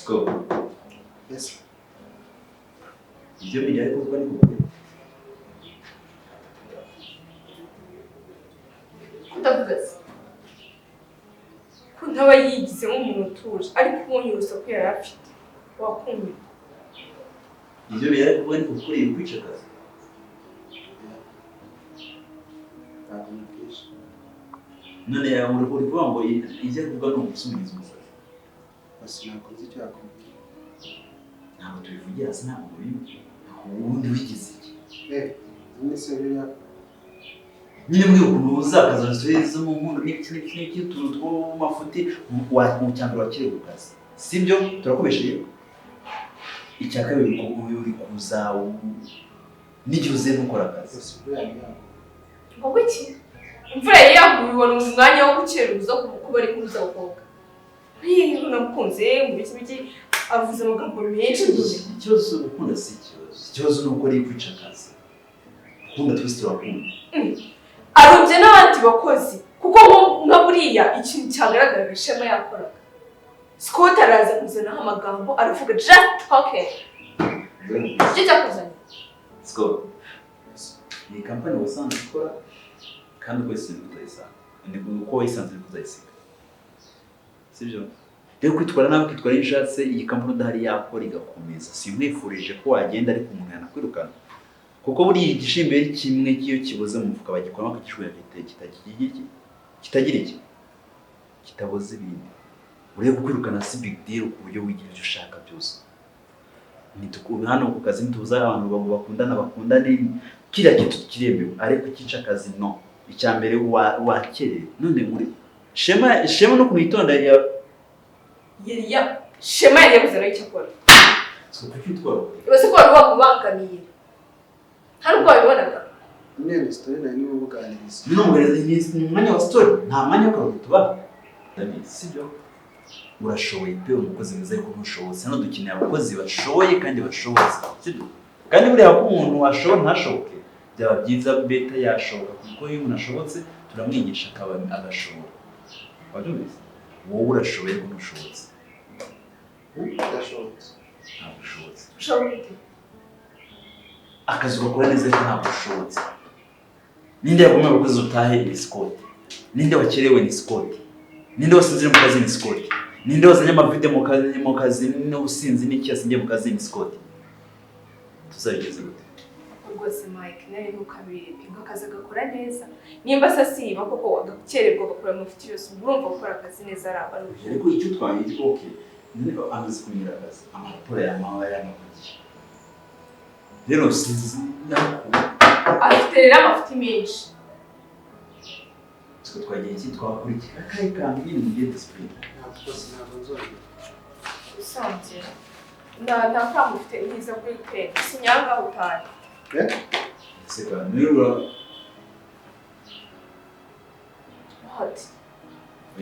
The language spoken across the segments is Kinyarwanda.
Siko Yes. ibyo bijya, ariko kuvuga ni kukuri. Kutavuga se ko ntaba yigize nk'umuntu utuje, ariko ubonye urusaku yari afite wakumira. Ibyo bijya, ariko kuvuga ni kukuri, uri kwica akazi. Ntabwo mubwije. None yawe uri kuvuga ngo ibyo avuga ni ugusubiza umusazi. Basi ntabwo nzi icyo yakubwiye. Ntabwo tubivugira hasi, ntabwo mubizi. Ubundi wigize iki? Nyine se biriya Nyine mbwira ukuntu uzakaza zo mu nkono n'iki n'iki n'iki, utuntu two mu mafuti mu cyambere wakiriye ku kazi, sibyo? Turakubesheje. Icya kabiri, uri kuza n'igihe uziye ntukora akazi. Basi buriya ni yabo. Ngo iki? Imvura yari yaguye, ubona umwanya wo gukererwa kuba ari kubuza abakobwa. Iyo namukunze mu biki biki, avuze amagambo menshi. Ikibazo si ugukunda, si ikibazo. Ikibazo ni uko ari kwica akazi. Gukunda twese turakunda. Arubye n'abandi bakozi, kuko nka buriya ikintu cyagaragaraga Shema yakoraga, Scott araza kuzanaho amagambo, aravuga, just talking, icyo cyakuzanye. Scott, iyi kampani wasanze ikora kandi uko wayisanze niko uzayisanga, ni uko wayisanze niko uzayisiga, sibyo? Rero kwitwara nabi, kwitwara iyo ushatse, iyi kampani udahari yakora igakomeza. Simwifurije ko wagenda, ariko umuntu yanakwirukana, kuko buriya igishimbo kimwe iyo kibuze mu mufuka bagikuramo bakakijugunya, kitagira iki, kitagira iki, kitaboze ibindi. Urebe, kukwirukana si big deal ku buryo wigira ibyo ushaka byose. Hano ku kazi ntitubuza abantu ngo bakundana, bakundane, kiriya kintu kiremewe, ariko cyica akazi no. Icya mbere wakerewe. None muri Shema, Shema no kumwitonda ya Yari ya Shema yari yabuze nawe icyo akora. Si kuki utwara? Ibaze ko wari wamubangamiye, nta nubwo wabibonaga. Nyine ni story nari ndimo muganiriza. Ni umwanya wa story, nta mwanya wo kuruhuka tubaha. Ndabizi, sibyo? Urashoboye pe, umukozi mwiza, ariko ntushobotse. Hano dukeneye abakozi bashoboye kandi bashobotse, sibyo? Kandi buriya ko umuntu ashobora ntashoboke, byaba byiza better yashoboka, kuko iyo umuntu ashobotse turamwigisha akaba agashobora. Wabyumvise? Wowe urashoboye ariko ntushobotse. Udashobotse? Ntabwo ushobotse. Ushobora gute? Akazi ugakora neza, ariko ntabwo ushobotse. Ninde yagomba abakozi utahe? Ni Scott. Ninde wakerewe? Ni Scott. Ninde wasinziriye mu kazi? Ni Scott. Ninde wazanye amavide mu kazi n'ubusinzi n'iki yasingiye mu kazi? Ni Scott. Tuzabigeze gute? Rwose Mike, nawe ntukabirebe ngo akazi agakora neza. Nimba se asiba koko, agakererwa, agakora amafuti yose, ubwo urumva gukora akazi neza ari abantu? Ariko icyo twaye, okay, none amaze kumenyera akazi, amaraporo yamawe yamavugiye, rero sinzi naho. Afite rero amafuti menshi. Twe twagiye iki, twakurikira akahe kantu nyine mugiye discipline. Ntabwo rwose, ntabwo nzongera. Usanzwe nta kamba ufite nkiza kuri weekend, sinyanga utahe. Eh? Ese kandi niba What?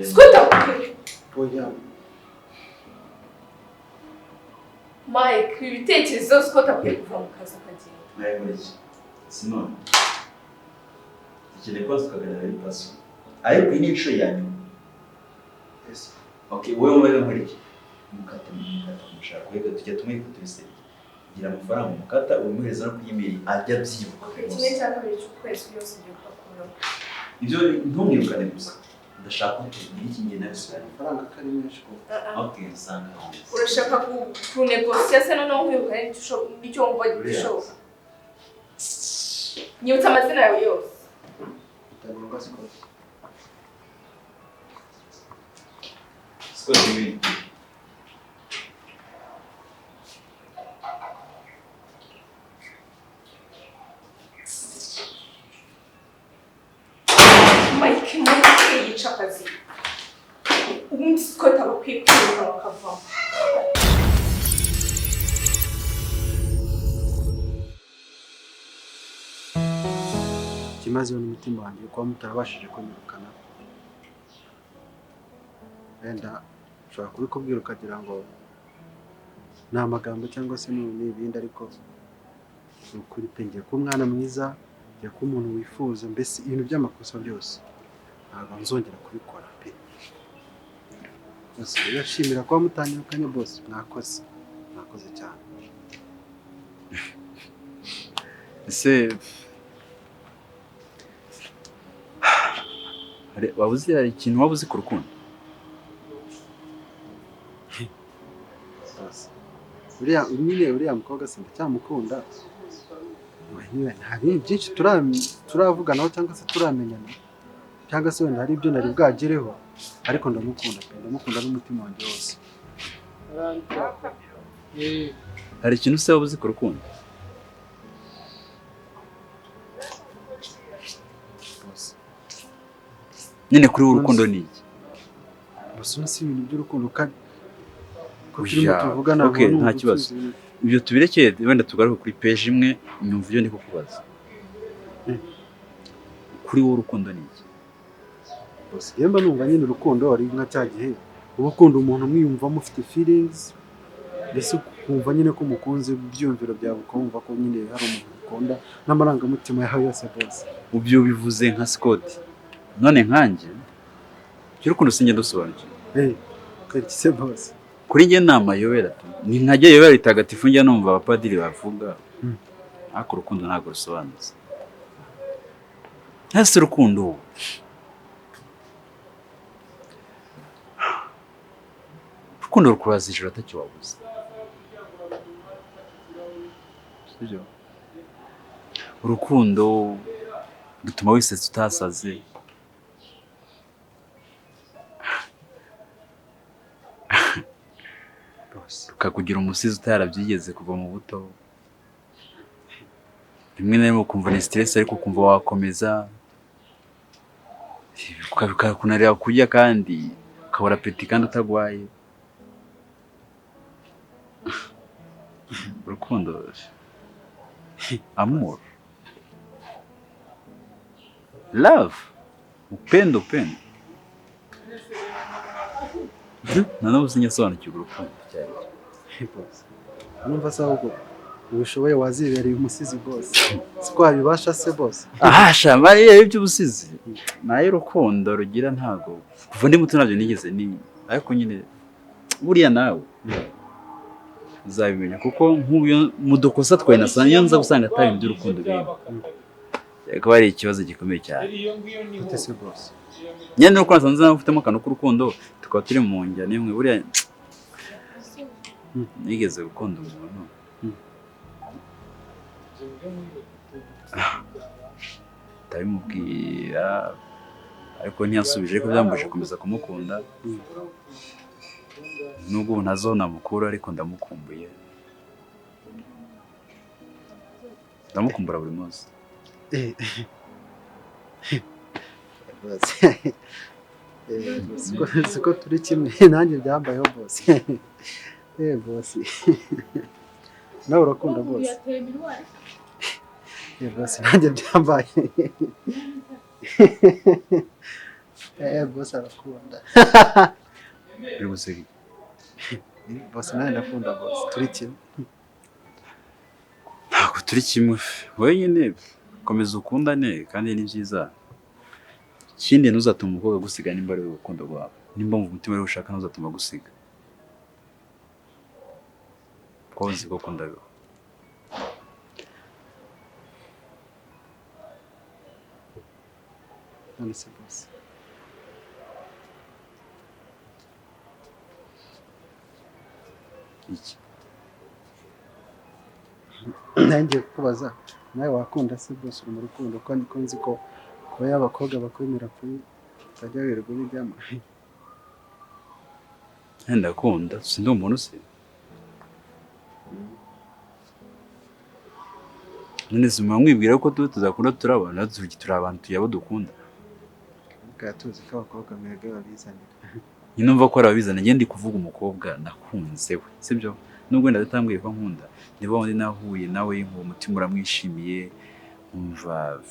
Scott akubwira. Oya. Mike, ibitekerezo, Scott akwiye kuva mu kazi akagenda. Nawe muri iki sinone dukeneye kuba tukaganira ari paso, ariko iyi ni inshuro ya nyuma. Yes. Okay, wowe mubare nkora iki? Mukate, mukata umushaka, reka tujya tumwereka tubisebye. Gira amafaranga umukata, umuhereza no kuri email, ajya abyibuka Okay, rwose. 1/2 cy'ukwezi yose ugiye kugakuramo. Ibyo ntumwirukane gusa, ndashaka ko tugira iki ngiye nawe. Amafaranga ko ari menshi koko? Okay, usanga hanze. Urashaka kunegosiya se noneho nkwirukane n'icyo wumva gishoboka? Nyibutsa amazina yawe yose. Utarengwa Scott. Scott ibintu. Mike, Mike yica akazi. Ubundi Scott aba akwiye kwiruka bakavamo. Ikimazeho n'umutima wanjye kuba mutarabashije kunyirukana. Wenda ushobora kubikubwira ukagira ngo ni amagambo cyangwa se ni ibindi, ariko ni ukuri pe, ngiye kuba umwana mwiza, ngiye kuba umuntu wifuza, mbese ibintu by'amakosa byose ntabwo nzongera kubikora pe. Bose ndashimira kuba mutanyirukanye bose, mwakoze mwakoze cyane. Ese waba uzi hari ikintu waba uzi ku rukundo? Bose uriya nyine uriya mukobwa se ndacyamukunda, nta bintu byinshi turavuganaho cyangwa se turamenyana cyangwa se wenda hari ibyo nari bwagereho, ariko ndamukunda pe, ndamukunda n'umutima wanjye wose. Hari ikintu se waba uzi ku rukundo? Bose Nyine kuri wowe urukundo ni iki? Bose si ibintu by'urukundo kandi ko turimo Oya, tuvugana okay, numva nta kibazo. utuzi ibintu. Ibyo tubirekeye wenda tugaruke kuri page imwe, nyumva ibyo ndi kukubaza. Kuri wowe urukundo ni iki? Bose yemba numva nyine urukundo ari nka cya gihe uba ukunda umuntu umwiyumvamo ufite feelings, mbese ukumva nyine ko umukunze ibyiyumviro byawe, ukumva ko nyine hari umuntu ukunda n'amarangamutima yawe yose bose. Ibyo bivuze nka Scott. None nkanjye iby'urukundo sinjye ndusobanukiwe. Kubera iki se bose? Kuri njye ni amayobera tu. Ni nkajya yobera ritagatifu njya numva abapadiri bavuga. Ariko urukundo ntabwo rusobanutse. Ese urukundo urukundo rukuraza ijoro atacyo wabuze. Sibyo? Urukundo rutuma wisetsa utasaze. Bose Rukakugira umusizi utarabyigeze kuva mu buto. Rimwe na rimwe ukumva ni stress ariko ukumva wakomeza. Bikakunanira kurya kandi ukabura apeti kandi utagwaye. Urukundo, amour, love, upendo upendo. Na n'ubu sinyasobanukirwa urukundo icyo ari cyo. Bose numva se ahubwo ubishoboye wazibereye umusizi bose, siko wabibasha se bose? Aha sha Mariya, iby'ubusizi nayo urukundo rugira ntago kuva ndi muto nabyo nigeze ni, ariko nyine buriya nawe uzabimenya kuko nk'ubu mu dukosa twawe nasanga iyo nza gusanga atari ibintu by'urukundo birimo, kuba ari ikibazo gikomeye cyane. Gute se bose? Nyine nuko nasanze nawe ufitemo akantu k'urukundo tukaba turi mu njyana imwe, buriya nigeze gukunda umuntu ndabimubwira ariko ntiyasubije, ariko byambujije gukomeza kumukunda. Nubwo ubu ntazo namukura ariko ndamukumbuye, ndamukumbura buri munsi. Bose siko turi kimwe, nanjye byambayeho bose. Bose nawe urakunda bose? Bose nanjye byambaye. Bose arakunda. Uri guseka iki? Bose nanjye ndakunda bose, turi kimwe. Ntabwo turi kimwe, wenyine komeza ukundane kandi ni byiza. Ikindi ntuzatuma umukobwa agusiga nimba ari urukundo rwawe, nimba mu mutima ariwe ushaka ntuzatuma agusiga. Kuko uzi ko ukunda bibaho. None se bose Iki? Nanjye kukubaza nawe wakunda se bose, uri mu rukundo ko niko nzi ko kuba y'abakobwa bakwemera kuri utajya wirirwa ubijyamo. Ndakunda, sindi umuntu se? None se muba mwibwira ko tuba tuzakunda turi abantu, natwe turi abantu tugira abo dukunda. Tukaba tuzi ko abakobwa mwebwe babizanira. Nyine numva ko ari ababizana, njye ndi kuvuga umukobwa nakunze we, sibyo? Nubwo wenda atambwiye ko nkunda, niba wundi nahuye nawe nkumva umutima uramwishimiye, nkumva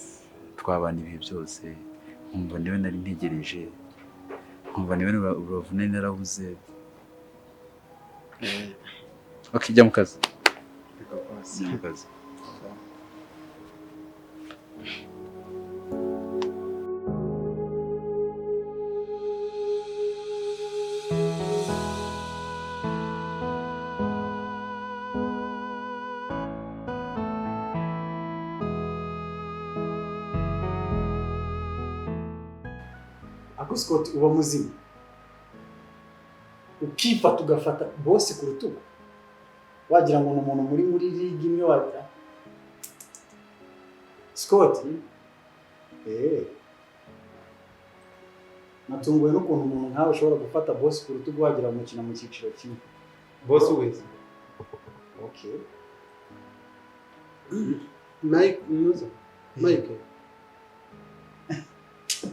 twabana ibihe byose, nkumva niwe nari ntegereje, nkumva niwe urubavu nari narabuze. Okay, jya mu kazi. Jya mu kazi. Ako Scott, uba muzima ukifata, ugafata boss ku rutugu, wagira ngo ni umuntu muri ligue imwe wagira. Scott, natunguwe n'ukuntu umuntu nkawe ushobora gufata boss ku rutugu, wagira ngo mukina mu cyiciro kimwe. Boss wese. Okay. Mike muza, Mike.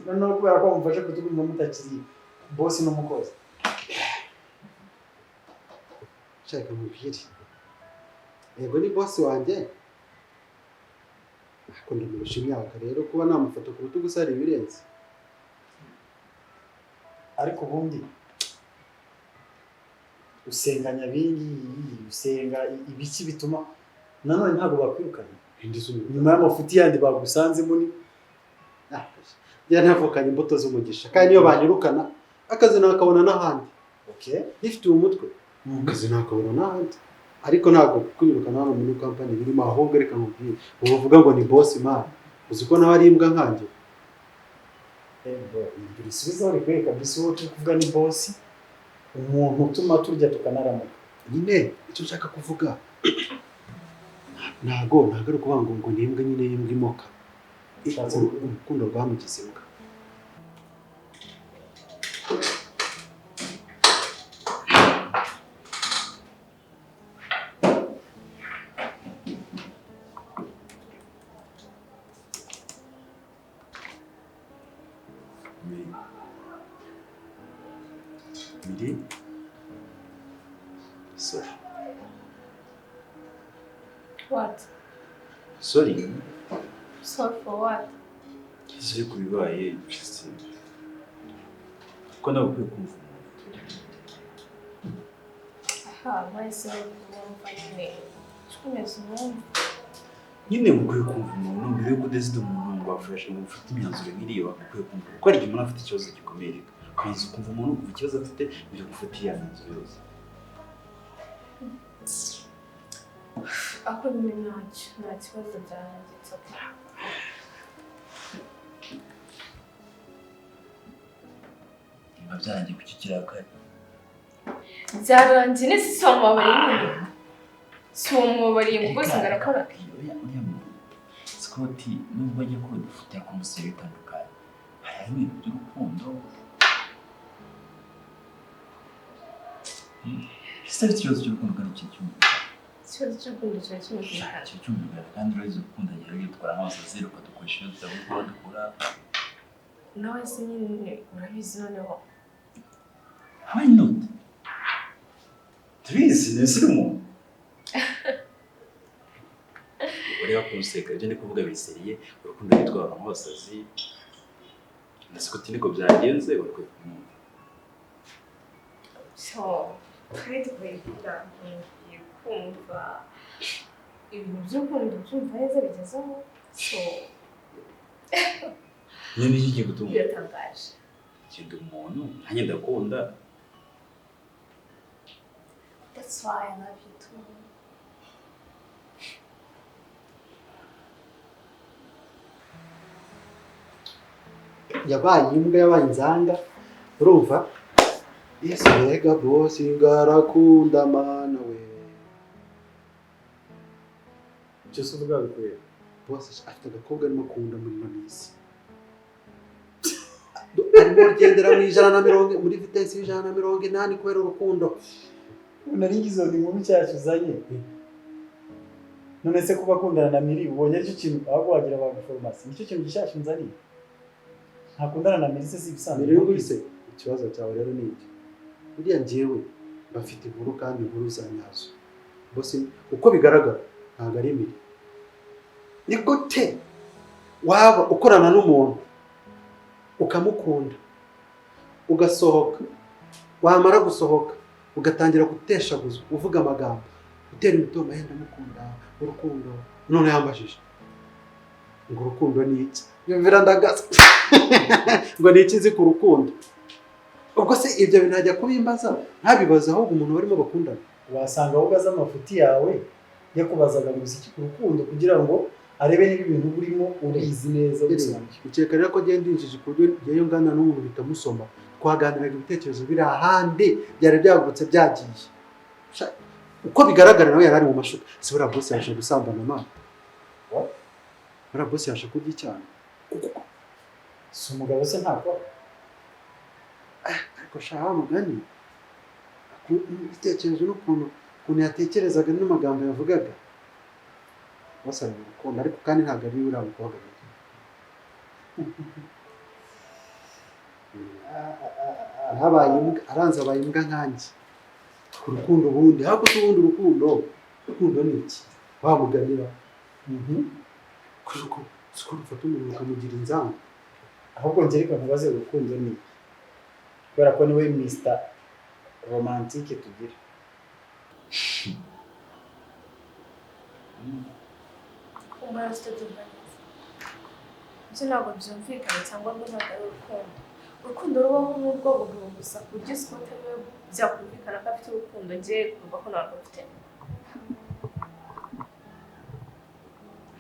Noneho kubera ko mufashe ku rutugu, muba mutakiri boss n'umukozi. Shaka mubwire, yego ni boss wanjye, ariko ndamurusha imyaka. Rero kuba namufata ku rutugu se hari ibirenze? Ariko ubundi usenga Nyabingi, usenga ibiki bituma nanone ntabwo bakwirukana? Indi z'umuntu. Nyuma y'amafuti yandi bagusanzemo ni Njya navukanye imbuto z'umugisha, kandi niyo banyirukana akazi nakabona n'ahandi. Nifitiye umutwe, akazi nakabona n'ahandi, ariko ntabwo kunyirukana hano muri kampani birimo. Ahubwo reka nkubwire, ubu uvuga ngo ni boss man, uzi ko nawe ari imbwa nkanjye? Ibyo risubizaho rikwereka kabisa uwo turi kuvuga ni boss, umuntu utuma turya tukanaramuka. Nyine icyo nshaka kuvuga, ntago ari ukuvuga ngo ni imbwa nyine y'imbwa imoka. Ushatse Urukundo rwamugize imbwa. Miri. Miri. Sorry. What? Sorry. Sorry for what? Sorry ku bibaye, just ko nawe ukwiye kumva umuntu. Aha, mwese mwumva nyine. Twemeze mwumva. Nyine ukwiye kumva umuntu mbere yuko udezida umuntu ngo wafashe, ngo ufate imyanzuro nk'iriya. Ukwiye kumva, kuko hari igihe umuntu afite ikibazo gikomeye, reka ukabanza ukumva umuntu, ukumva ikibazo afite mbere yo gufata iriya myanzuro yose. Ako nyine ntacyo, nta kibazo, byarangiye, it's okay. Niba byarangiye, kuki kirakare? Byarangiye nese, si wamubabariye nyine? Si wamubabariye ngo bose ngo arakora? Uriya muntu Scott, nubwo ajya akora udufuti, ariko umusore bitandukanye, hari ibintu by'urukundo. Ese afite ikibazo cy'urukundo kandi cyumvikana? Ikibazo cy'urukundo kiba cyumvikana. Kiba cyumvikana, kandi urabizi urukundo agira yitwara nk'abasazi, rukadukoresha iyo tutabona uko dukora. Nawe se nyine urabizi noneho. Why not? Tubizi, ni umuntu ureba kumuseka. Ibyo ndi kuvuga biseriye, urukundo yitwara nk'abasazi na Scott niko byagenze, uri kumwumva. So twari dukwiye ngiye kumva ibintu by'urukundo, byumva neza bigezeho, so Nyine iki kigiye gutuma biratangaje. Kinda umuntu nanjye ndakunda. That's why I love you too. Yabaye imbwa, yabaye inzanga, urumva ese? Mbega boss ngarakunda, mana we! Icyo se uvuga bikwiye? Boss afite agakobwa arimo akunda muri ino minsi, arimo agendera mu 120, muri vitesse y'180 kubera urukundo. Nari ngize ngo ni inkuru nshyashya uzanye. None se kuba akundana na Miri ubonye aricyo kintu, ahubwo wagira abantu farumasi, nicyo kintu gishyashya unzaniye? Ntakundana na Miri se, si ibisanzwe? Mbere y'uko se, ikibazo cyawe rero ni icyo. Buriya njyewe bafite inkuru, kandi inkuru za nyazo. Boss uko bigaragara ntabwo ari Miri. Ni gute waba ukorana n'umuntu ukamukunda, ugasohoka, wamara gusohoka ugatangira guteshaguzwa, uvuga amagambo, utera imitoma, yenda mukunda urukundo? None yambajije ngo urukundo ni iki? Yumvira ndagaza ngo ni iki nzi ku rukundo. Ubwo se ibyo bintu ajya kubimbaza, ntabibaze ahubwo umuntu barimo bakundana? Wasanga ahubwo azi amafuti yawe, yakubazaga ngo uzi iki ku rukundo kugira ngo Arebe niba ibintu burimo ubizi neza ubisobanukiwe. Ukeka rero ko ngenda injiji ku buryo ngeyo ngana n'umuntu bitamusoma. Twaganiraga ibitekerezo biri ahandi, byari byagutse byagiye. Uko bigaragara nawe yari ari mu mashuka. Si buriya boss yaje gusambana mama? What? Buriya boss yaje kurya icyana? Si umugabo se ntakora? Ariko sha wa mugani, ibitekerezo n'ukuntu ukuntu yatekerezaga n'amagambo yavugaga, boss ari mu rukundo, ariko kandi ntabwo ari uriya mukobwa muto. Habaye imbwa, aranze abaye imbwa nkanjye ku rukundo. Ubundi ahubwo se ubundi urukundo ni iki wamuganira? Kuko siko ufata umuntu ukamugira inzanga. Ahubwo njye reka nkubaze, urukundo ni iki? Kubera ko niwe Mr Romantique tugira. Umwana tutabyumva neza, ibyo ntabwo byumvikana, cyangwa ngo ntabwo ari urukundo. Urukundo rubaho n'ubwo bugabo gusa, ku buryo Scott ariwe byakumvikana ko afite urukundo, njye kumva ko ntabwo mfite.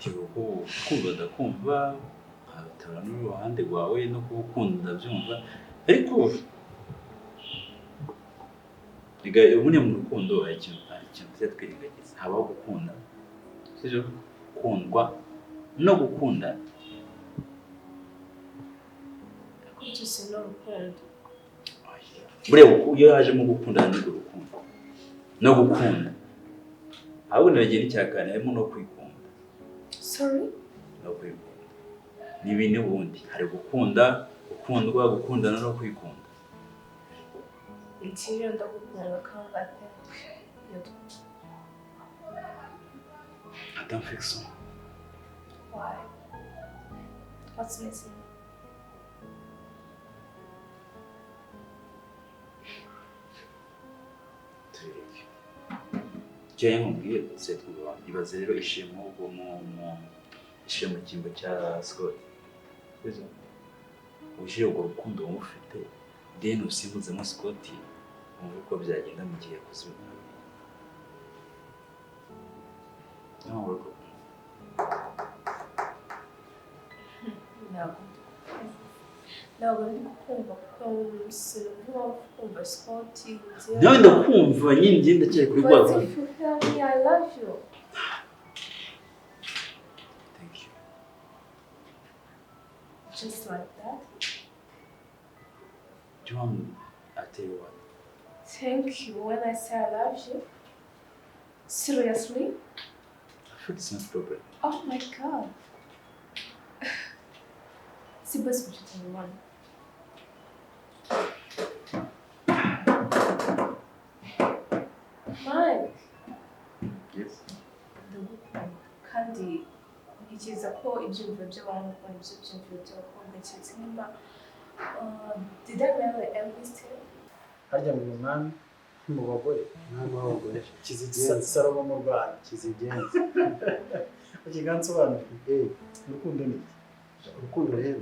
Kuko kumva ndakumva, nkabitabara n'uruhande rwawe, no kuba ukunda ndabyumva, ariko rega ubundi mu rukundo hari ikintu tujya twirengagiza. Habaho gukunda, sibyo? Gukundwa no gukundana. Ariko byose ni urukundo. Buriya iyo hajemo gukundana nibwo rukundo no gukunda. Ahubwo niragira icya kane, harimo no kwikunda. Sorry? No kwikunda ni ibintu. Ubundi hari gukunda, gukundwa, gukundana no kwikunda. Iki rero, ndagukunda kandi I think you do. I don't think so. Why? What's missing? Tubireke. Icyo nkubwiye se, twumva ibaze rero ishimo ubwo mu ishimo mu cyimbo cya Scott, sibyo? Uje urwo rukundo wumva ufite, then usimbuzemo Scott, wumve uko byagenda mu gihe yakoze ibintu nka biriya. Niyo mpamvu urwo Ntabwo ndi kukumva, kuko sinumva impamvu kumva Scott njyewe. Nawe ndakumva nyine, njye ndacyari kuri rwa But rundi. if you tell me I love you. Thank you. Just like that? Do you want me? I tell you what. Thank you when I say I love you? Seriously? I feel it's not problem. Oh my God. Si basi kuki utabibona? Mike. Yes. Ndagukunda kandi ntekereza ko ibyiyumviro by'abahungu nibyo byiyumviro by'abakobwa, keretse nimba did I marry Elvis? Harya ngo umwami mu bagore? Umwami w'abagore kizigenza. Salomo mu Rwanda. Kizigenza. Ukigansobanura, Eh, urukundo ni iki? Urukundo rero,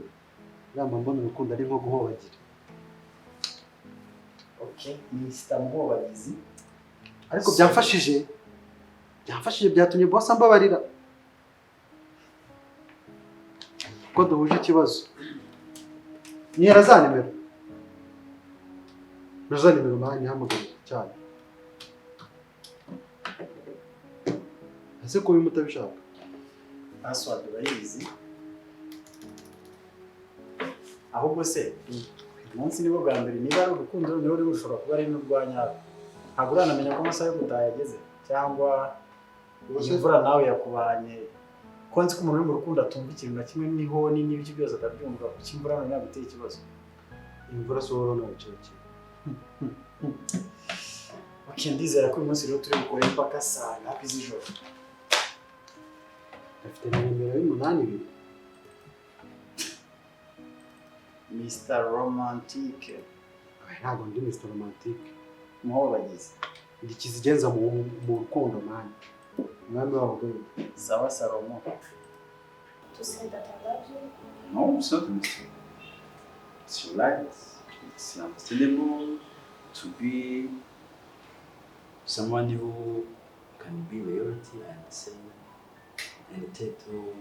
uriya mba mbona urukundo ari nko guhobagira. Okay, Mr Muhobagizi. Ariko byamfashije, byatumye boss ambabarira kuko duhuje ikibazo. Nihera za nimero, za nimero mani hamagaye cyane. Ese kuba mutabishaka? Password urayizi? Ahubwo se uyu munsi nibwo bwa mbere, niba ari urukundo noneho rero rushobora kuba ari n'urwa nyarwo. Ntabwo uranamenya ko amasaha yo gutaha yageze, cyangwa iyi mvura nawe yakubanye? Ko nzi ko umuntu uri mu rukundo atumva ikintu na kimwe, n'ihoni n'ibiki byose akabyumva, kuki imvura none yaguteye ikibazo? Imvura si wowe nawe kimwe. Okay, ndizera ko uyu munsi rero turi bukore mpaka saa ngapi z'ijoro? Afite na nimero y'umunani 2. Mr Romantique. Ntabwo ndi Mr Romantique. Muhobagizi. Ndi kizigenza mu rukundo mani, umwami w'abagore. Sawa Salomo. To say that I love you? No, it's not a mistake. It's your right. It's understandable to be someone who can be loyalty and say and take to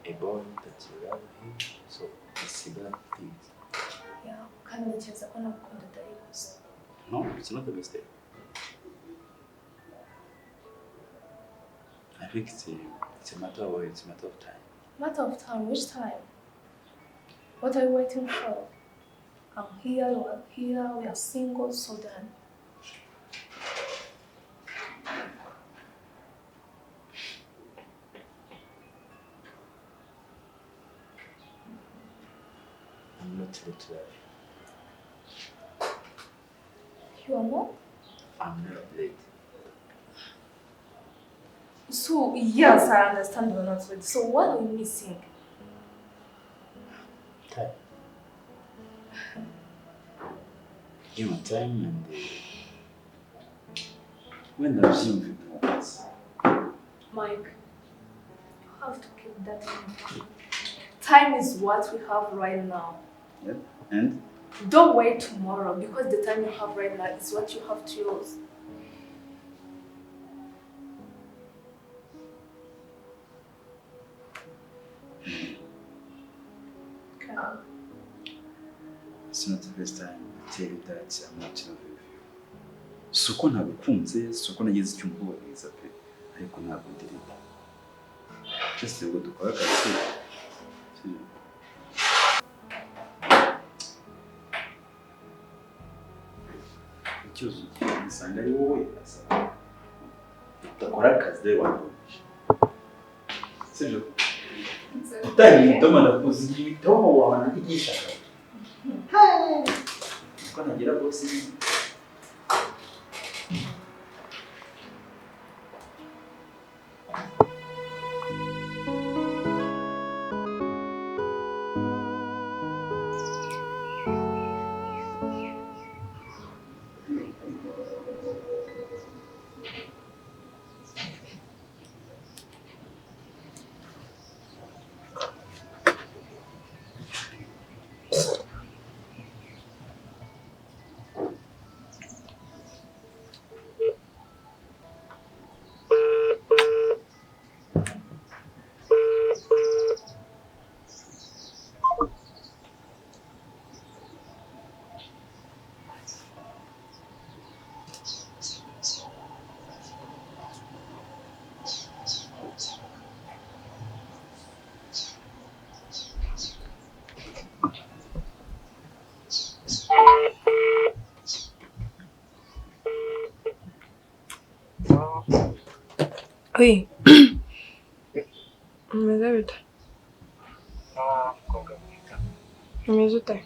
a boy that you love him, so it's a bad thing. Yeah, kandi ntekereza ko nagukunda atari ikosa. No, it's not a mistake. I think it's a matter of time. Matter of time, which time? What are you waiting for? I'm here, you are here, we are single, so then. I'm not ready to love you. You are not? I'm not ready. So, yes, I understand you are not ready. So, what are we missing? Time. Give me time and when the gym will. Mike, you have to keep that in mind. Time is what we have right now. Yep. And? Don't wait tomorrow, because the time you have right now is what you have to use. Okay. It's not the first time I tell you that I'm not in love with you. Si uko ntabikunze, si uko nagize icyo mubahiriza pe, ariko ntabwo ndirinda. Just ngo dukore akazi. Ikibazo usanga ari wowe asaba udakora akazi rero wangurije. Sibyo? Utangiye imitoma ndakuzi imitoma wawe ntigisha. Uko nagira bose. Oui. Umeze bite? Umeze ute?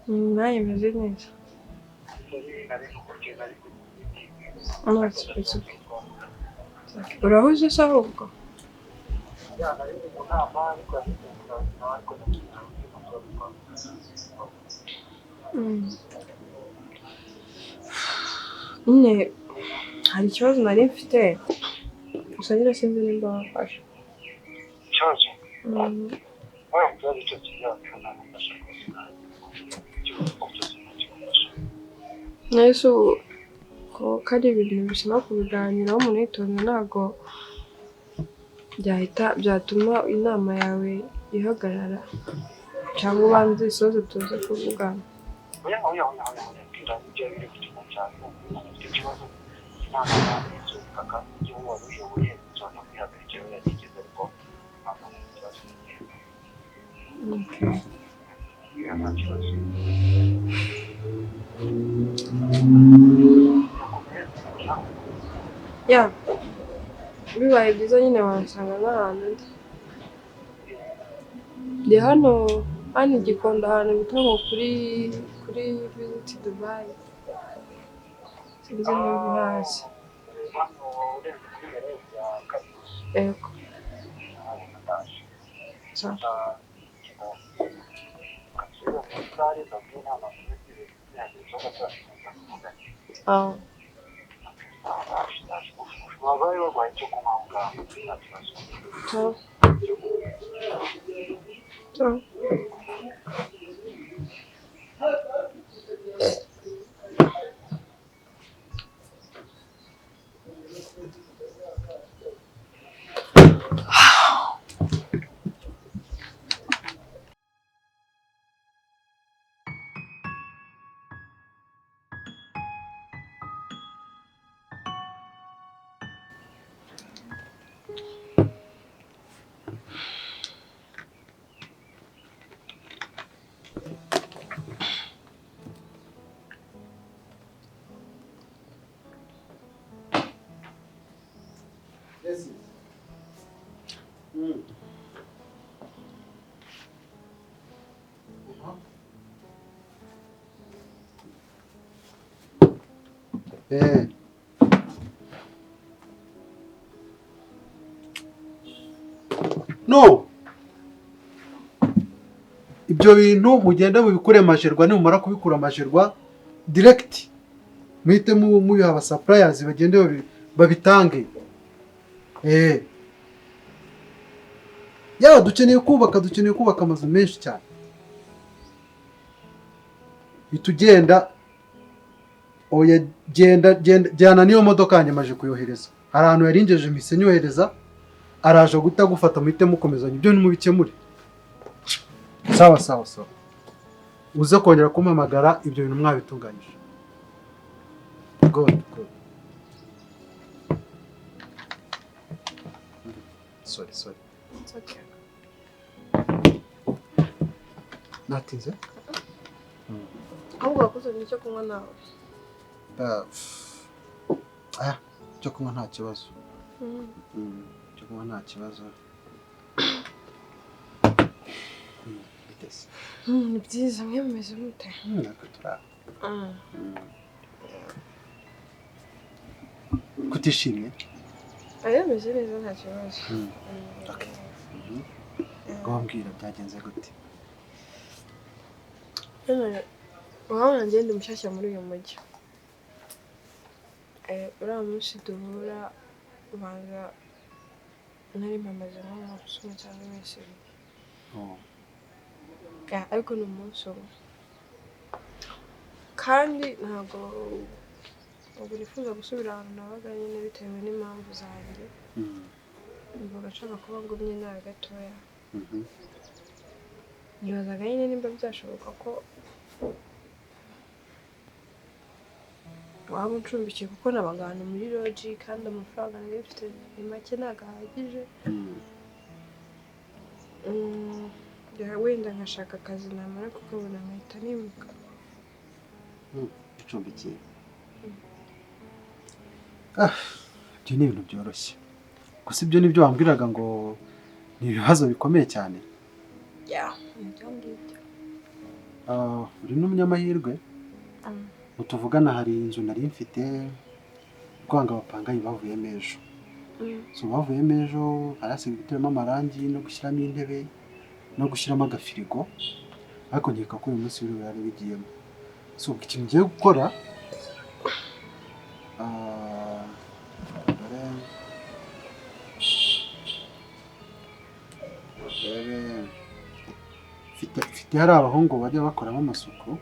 Nanjye meze neza. No, it's okay. Urahuze se ahubwo? Nyine hari ikibazo nari mfite gusa nyine sinzi nimba wafasha. Ikibazo? Ikibazo cyose nagufasha rwose. Nahise ubu ko ari ibintu bisaba kubiganiraho umuntu yitonze, ntabwo byahita byatuma inama yawe ihagarara cyangwa ubanze isoze tuze kuvugana. Oya oya oya oya bwira ibyo biri gutuma cyane ufite ikibazo inama yawe izuka kandi igihe wari uyoboye nzajya kwihagarikira yatigeze ariko ntabwo ari ikibazo. Nta kibazo. Ya bibaye byiza nyine wansanga n'ahantu ndi. Ndi hano hano i Gikondo ahantu bita ngo kuri Visit Dubai. Sinzi niba uhazi. Yego. Eh. No. Ibyo bintu mugenda mubikure Majerwa, nimumara kubikura Majerwa direct muhite mubiha aba suppliers bagende babitange. Eh. Ya dukeneye kubaka amazu menshi cyane. Itugenda oya genda jyana niyo modoka yanjye maje kuyohereza. Hari ahantu yarinjeje mpise nyohereza, araje guta gufata muhite mukomezanya ibyo nimubikemure. Sawa sawa sawa. Uze kongera kumpamagara ibyo bintu mwabitunganyije. Good good. Sorry sorry. It's okay. Natinze? Ahubwo wakoze icyo kunywa nawe. Ah, icyo kunywa nta kibazo. Icyo kunywa nta kibazo. Bitese. Ni byiza mwe mumeze mute? Natwe turi. Kutishimye? Aya meze neza nta kibazo. Okay. Ngombwira byagenze gute? Urabona njye ndi mushyashya muri uyu mujyi. Uriya munsi duhura ubanza nari mpamaze nk'umunsi umwe cyangwa iminsi ibiri. Ariko ni umunsi umwe. Kandi ntabwo nifuza gusubira ahantu nabaga nyine bitewe n'impamvu zanjye. Numvaga nshaka kuba ngumye nawe gatoya. Nibazaga nyine nimba byashoboka ko waba uncumbikiye kuko nabaga ahantu muri loji kandi amafaranga nari mfite ni make ntabwo ahagije. Wenda nkashaka akazi namara kukabona nkahita nimuka. Ucumbikiye? Ibyo ni ibintu byoroshye. Gusa ibyo nibyo wambwiraga ngo ni ibibazo bikomeye cyane. Ibyo ngibyo. Uri n'umunyamahirwe. Utuvugana hari inzu nari mfite rwanga abapangayi bavuyemo ejo. So bavuyemo ejo harasigaye guteramo amarangi no gushyiramo intebe no gushyiramo agafirigo, ariko nkeka ko uyu munsi biri yari bigiyemo. So ikintu ngiye gukora mfite hari abahungu bajya bakoramo amasuku.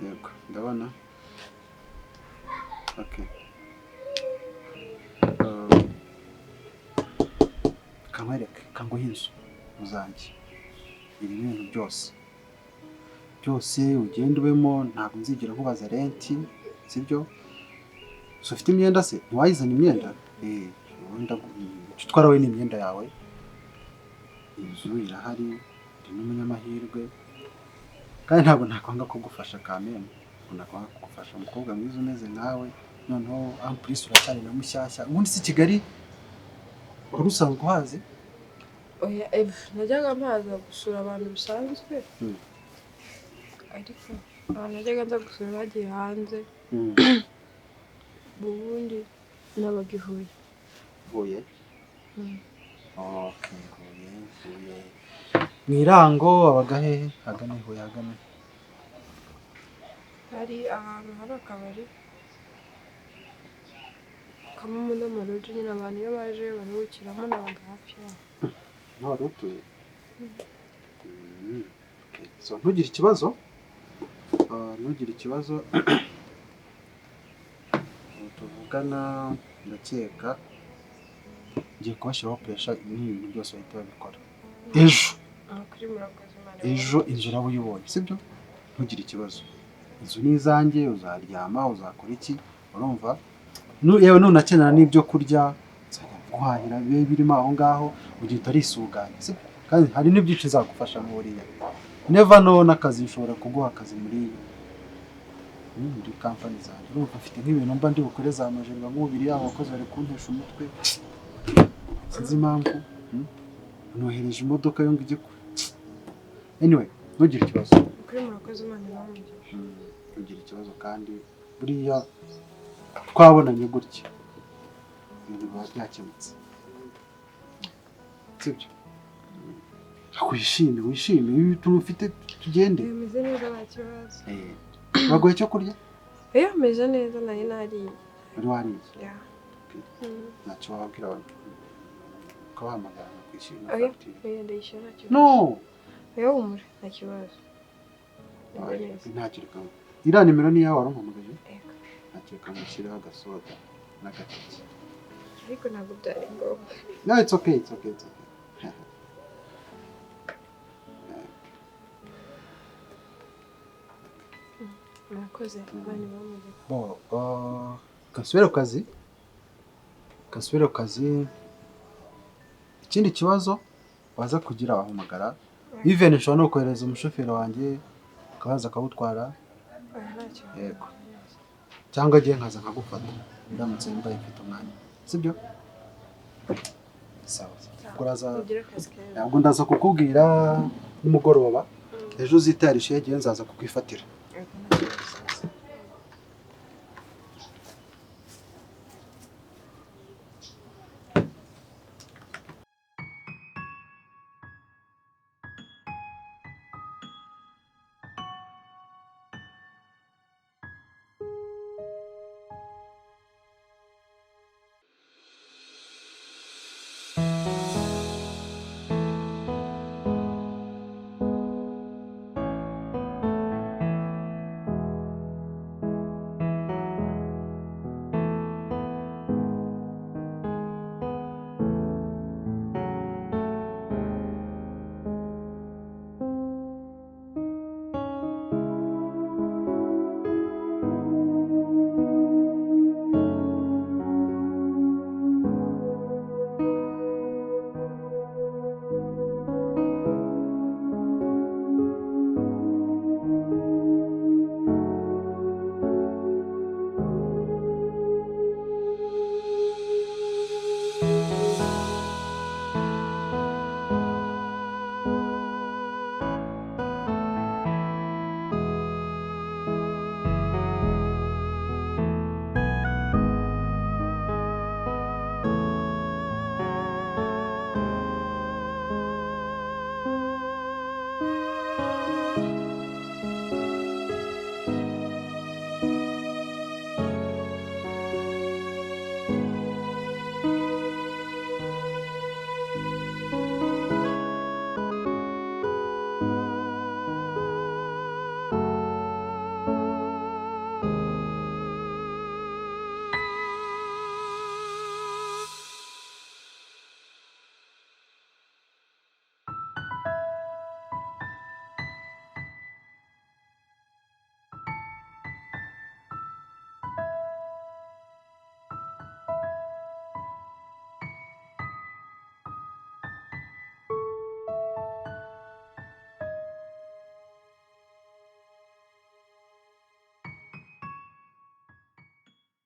Yego, ndabona. Okay. Kankwereke, kanguhe inzu uzanjye. Ibi bintu byose. Byose ugenda ubemo, ntabwo nzigera nkubaza renti, sibyo? So ufite imyenda se? Ntiwayizana imyenda? Wenda utwara we n'imyenda yawe. Inzu irahari, uri n'umunyamahirwe. Kandi ntabwo nakwanga kugufasha kameme, nakwanga kugufasha umukobwa mwiza umeze nkawe, noneho ampulisi uracyari na mushyashya. Ubundi si Kigali wari usanzwe uhazi? Oya, najyaga mpaza gusura abantu bisanzwe. Ariko abantu najyaga nza gusura bagiye hanze. Ubundi nabaga i Huye. Huye? Okay, Huye, Huye. Mwirango abaga hehe? Hagana Huye, hagana. Hari ahantu hari akabari kamwe n'amaroji nyine abantu iyo baje baruhukiramo, nabaga hafi yaho. Naho wari utuye? So ntugire ikibazo. Ntugire ikibazo. Tuvugana ndakeka ngiye kubashyiraho pressure n'ibintu byose bahita babikora. Ejo. Ejo inzu uraba uyibonye, sibyo? Ntugire ikibazo. Inzu ni izanjye, uzaryama, uzakora iki, urumva? Yewe nunakenera n'ibyo kurya, nzajya guhahira bibe birimo aho ngaho, ugiye utarisuganya, sibyo? Kandi hari n'ibyinshi nzagufasha mu buriya. Never know n'akazi nshobora kuguha akazi muri company zanjye. Urumva mfite nk'ibintu mba ndi bukore za Majerwa nk'ubiri yabo abakozi bari kuntesha umutwe. Sinzi impamvu, Nohereje imodoka yo ngo ijye ku, anyway, ntugire ikibazo. Ukuri murakoze, Imana ibahe umugisha. Ntugire ikibazo, kandi buriya twabonanye gutya ibintu biba byakemutse, sibyo? Wishime, wishime, ibi tuntu ufite tugende. Bimeze neza, nta kibazo. Baguha icyo kurya? Iyo meze neza, nari nariye. Wari wariye? Yeah. Ntacyo wabwira abantu, ukabahamagara bakwishyura na Oya. fagitire? Oya, ndayishyura, nta kibazo. No. Oya, humura, nta kibazo. Meze neza. Ntacyo, reka, iriya nimero ni iyawe wari umpamagaje? Yego. Ntacyo, reka mushyiraho agasoda n'agatike. Ariko ntabwo byari ngombwa. No, it's okay, it's okay, it's okay. Murakoze, Imana ibahe umugisha. Bon, kasubire ku kazi, kasubire ku kazi. Ikindi kibazo waza kugira wahamagara. Even nshobora no kohereza umushoferi wanjye akabaza akawutwara. Oya, nta kibazo. Yego. Cyangwa agiye nkaza nkagufata ndamutse mbaye mfite umwanya, sibyo? Sawa, ubwo uraza. Ugire akazi keza. Ntabwo ndaza kukubwira nimugoroba. Ejo uzitayarishe, igihe nzaza kukwifatira.